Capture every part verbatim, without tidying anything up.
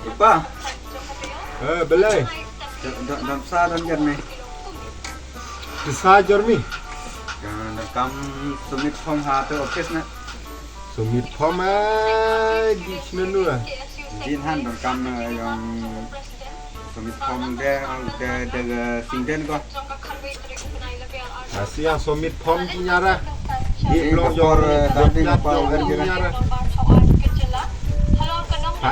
Ipa. Eh, balei? Don, don, don sa don jar ni. Sa jar ni. Don, don kam submit form ha tu office na. Submit form, eh, di sini dulu, eh. Jin han don kam, eh, yang Submit form de, de, de, sing den ko. Asi yang submit form ki nyara. Di blong jong, eh, tadi ngapa jong ki nyara.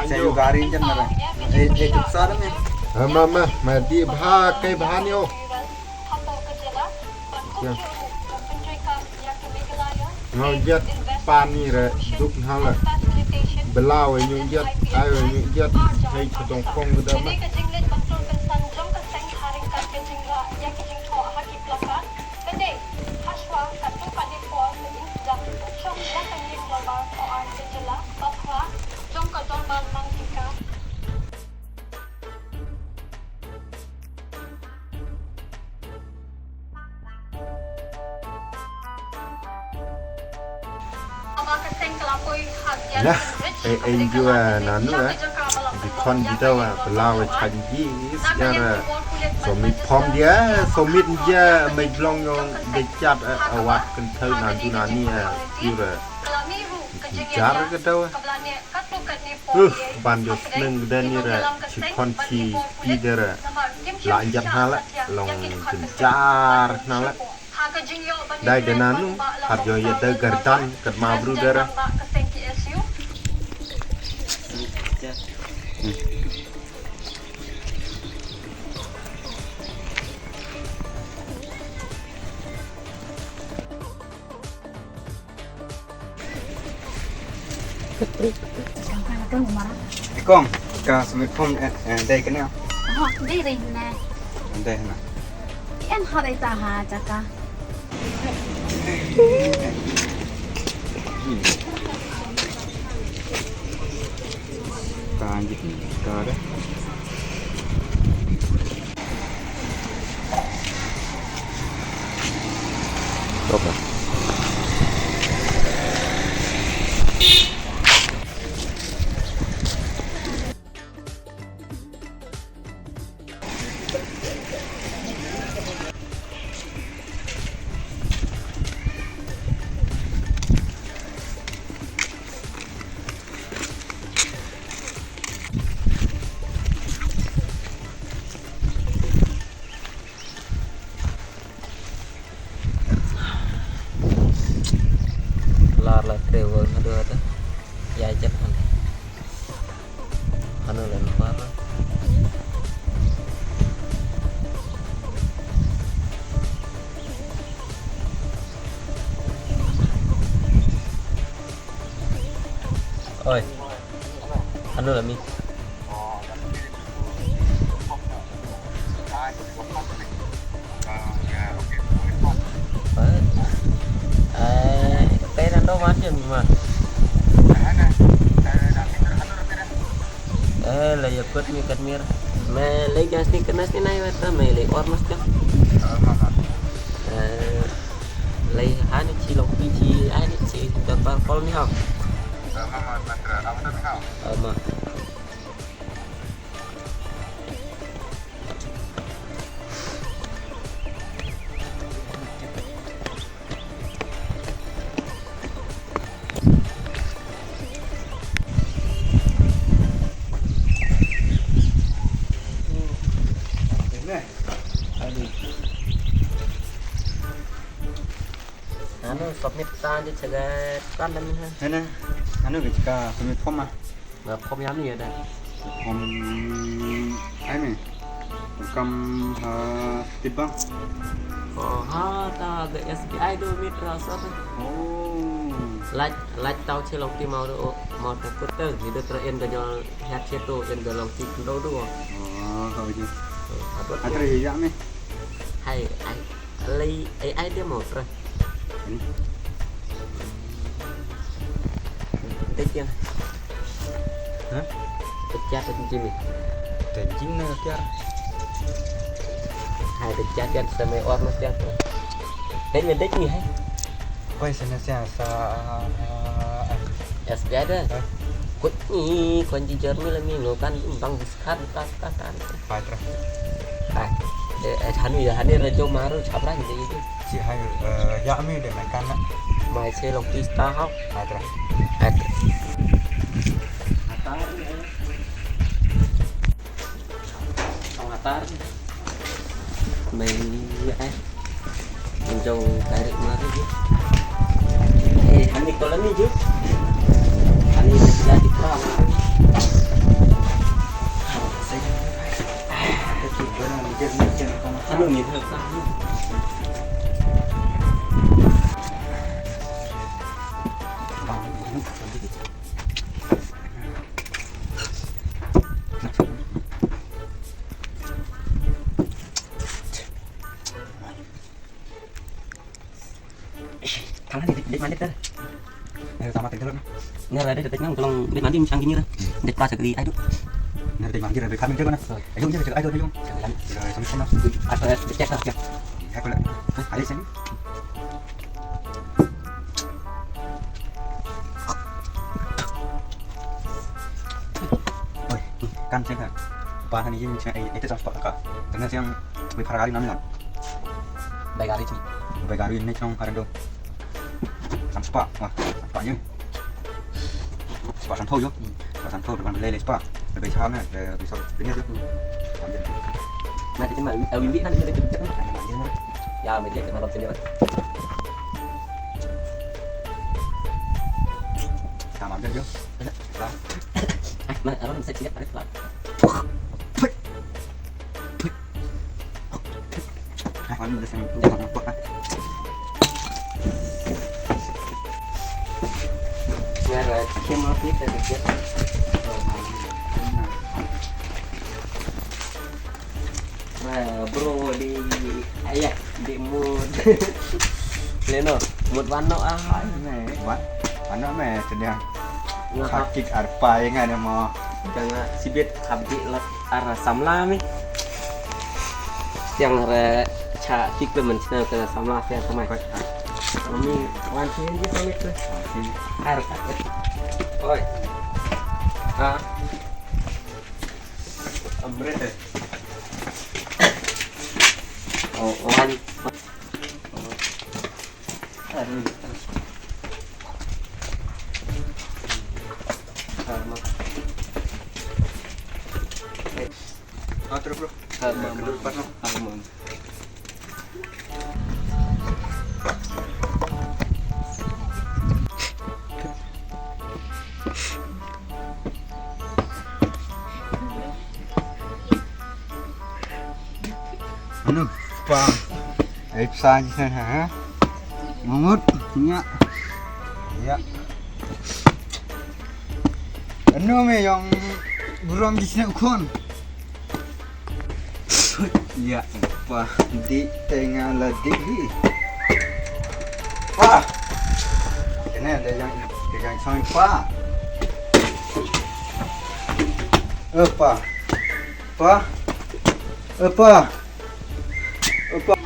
Saya juga hari ni nyara. Eh, eh, sa ni. Eh, ma, ma, ma, di bha, kai bha ni, oh. Ya. Nga jet pani re duk hala. Bela we nyu jet, ai we nyu jet, hei chetong kong gede ma. Nah, eh, eh, jua nanu, eh. Di kon di dawa, belawa chaji, siara. Submit form dia, submit dia, mai blong yong, de chat, eh, awat kentel nandu nani, eh, siara. Jar ke dawa. Uh, ban jo sneng de ni re, chi kon chi pi de re. La anjat na le, long jynjar na le. Dai de nanu, har jo ye de gerdan, kat ma bru de re. Kong, ka submit form, eh, eh, dei kane? Oh, dei ring ne. Dei na. En ha dei ta ha jaka. Ka jit ni, ka de. Lar la tre won hadu hadu. Ya jet han. Hanu len par. Oi. Hanu la mi. Eh, eh, kai nan do ma tiang ma. Eh, la ya kot mi kat mir. Me lei gas ni kenas ni nai wat me lei or mas tiang. Eh, lei hani chi long pi chi ani chi dapat kol ni hau. Ama. Anu submit tan je chaga tan lam ha. Hana, anu ke chika submit form ah. Nga form ïa mi ïa da. Form ai mi. Kam ha State Bank. Oh, ha ta ga S B I do mi transfer. Oh. Lait, lait tau che long ti mau do, mau ta kut ta, ni do tra en ga jol hiat che to, en ga long ti kendo do. Oh, ha ji. Atra ya mi. Hai, ai. Lei ai ai dia mo tra. Dei tiang. Ha? Pechat jing jing ni. Dei jing na tiar. Hai pechat tiar sampai or mas tiar. Dei me dei ni hai. Koi sana sia sa S B I da. Ha? Ih, kon ji jer mi la mi no kan bang diskat, diskat, diskat. Hai, tra. Hai. Eh, eh, hani ya, hani rejo maru chapra gitu, gitu. Si hai, eh, ya mi de makan nak. Mai se long pista hau. Hai, tra. Hai, tra. Tong atar. Mai, eh. Jong tarik mari je. Eh, hani koloni je. Hani jadi perang. Anu ni, Thang ni, dek mandi ter. Ni sama ter dulu. Ni ada dek nang tolong dek mandi, sang gini lah. Dek pas sekali, aduh. Ni dek mandi, dek kami jaga na. Ayo, jaga, ayo, ayo. Jaga, sama, sama. Atau dek cek lah, cek. Ya, kalau. Hah, ada sini. Oi, kan seng ha. Ba hani yin seng ai ite transport ka. Tengah siang wi para gari nam nam. Bai gari sini. Bai gari ni seng para do. Transport, wah, transport ni. Sport santo yo. Sport santo depan beli sport. Lebih cham ya, lebih sor. Ini aja. Nanti cuma awin di nanti lebih. Ya, media kenapa sini. Tama ambil je. Lah. Mana orang bisa siap ada lah. Mana ada sini tu orang kuat. Biar came out ni tadi. Bro, di ayah, di mood. Leno, mood wano ah. Ai me, wan. Wano me, sedang. Ngahap. Sakit arpa yang ada mo. Jangan sibit habdi lah arah samla me. Yang re cha tik le men sina ke samla ke samai. Kami wan sini di kami tu. Ar. Oi. Ah. Amrit eh. Oh, wan. Ah, terus, bro. Anu, pa. Ai psa ji ha. Mamut nya. Ya. Anu me yang buram ji sini khon. Ya, pa di tengah la di. Pa. Ini ada yang, ada yang sang pa. Eh, pa. Pa. Eh, pa. Eh, pa.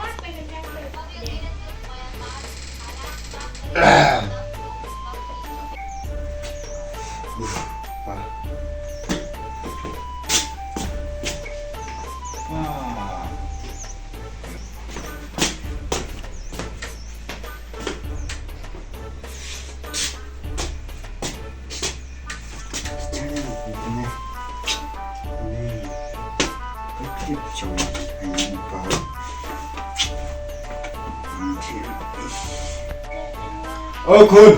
Uf, pa. Pa. O khun.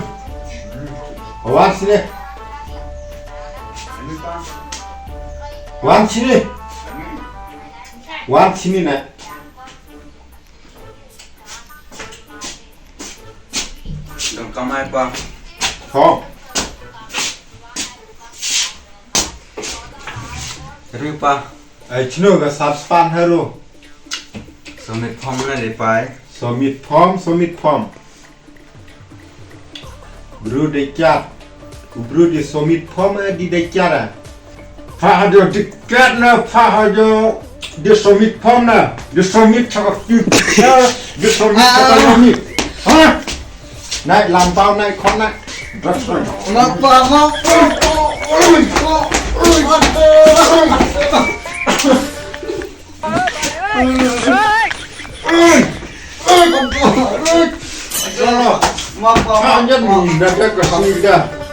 Wan sini. Wan sini. Wan sini na. Dang kamai pa. Ho. Ri pa. Ai chno ga sab span haro. Submit form na ri pai. Submit form, submit form. Bru de kyat. Ku bru de submit form eh di de kyat eh. Pha hajo de kyat na pha hajo de submit form na. De submit chaka tu. De submit chaka submit. Ha? Nai lampau nai khon nai. Drak soi. Lapa lapa.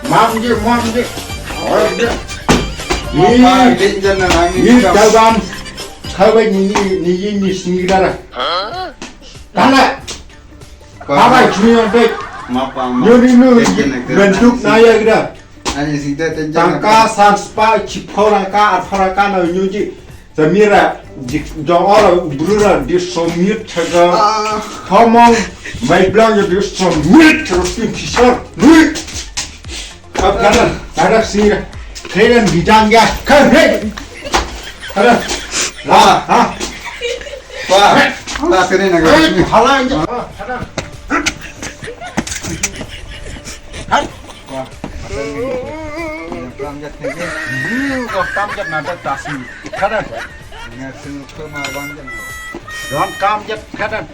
Mam je, mam je. Ni, ni, tau ban. Kau ban ni, ni, ni, ni, ni, ni, dara. Tanda. Baba, cumi yang baik. Mapa, mapa. Yo ni nu, bentuk naya kita. Ani sita tenja. Tangka san spah, chipau rangka, arpau rangka na nyuji. Samira, di jong ora brura di somit chaga. Tomong, mai blang di somit terus di kisar. Lui. Kap kanan, kanan sira. Keren bidang ya. Keren. Kanan. Wah, ha. Wah. Wah, sini nak. Halang je. Wah, kanan. Wah, kam jat ni. Hmm, kam jat nada tasi. Kanan. Ngat sini ke ma bang jat. Don kam jat kanan.